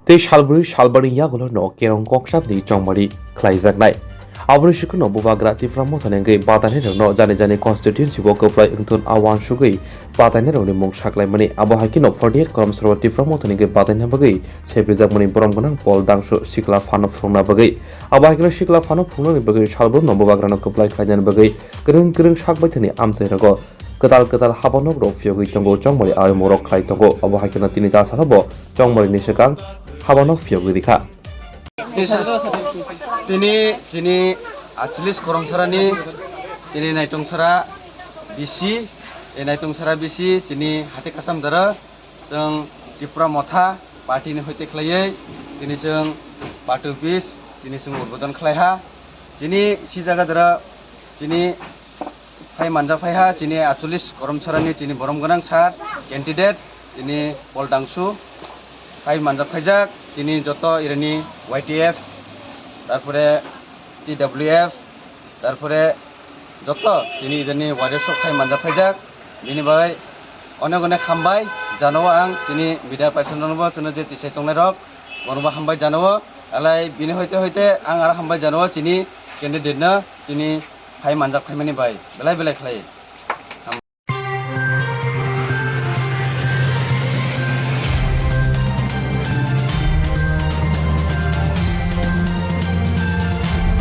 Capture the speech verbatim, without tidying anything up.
tei salbrwi salbarni yagulo no kerong koksabni chongmari khlaijaknai. Aboni sikhuno bubagra Tipra Mothani wngwi batainairokno jani jani constituency o kwplai wngthun a uansugwi batainairokni mung saklaimani. Abo hai kheno forty eight Koromsora o Tipra Mothani wngwi bataina bagwi seprijakmani borom gwnang Paul Dangsu sikla phano phunukna bagwi. Abo hai kheno sikla phano phunuknani bagwi salbrumno bubagrano kwplai khlainani bagwi kwrwng kwrwng sakbaithani amchairogo kwtal kwtal habanok rok phiyogwi tongo, chongmari arimorok khlai tongo. Abo hai kheno tini chasano bo chongmari ni swkang habanok phiyogwi rikha. Tini chini aatcholish Koromsarani tini Naitungsara B C, e Naitungsara B C chini hati kasam dara chwng Tipra Motha party ni hoite khlaiwi tini chwng party office tini chwng udbodon khlaiha. Chini si jaga dara chini phai manjak phaiha chini aatcholish Koromsarani chini borom gwnang sir candidate chini Paul Dangsu phai manjak phaijak chini joto irani Y T F, tarpore T W F, tarpore joto chini irani warriors rok phai manjak phaijak. Bini bagwi onek onek hambai jano ang chini media person rokno bo chwngno je tisai tongnai rok bono bo hambai jano. Alai bini hoite hoite ang aro hambai jano chini candidate no chini phai manjak phaimani bai belai belai khlai.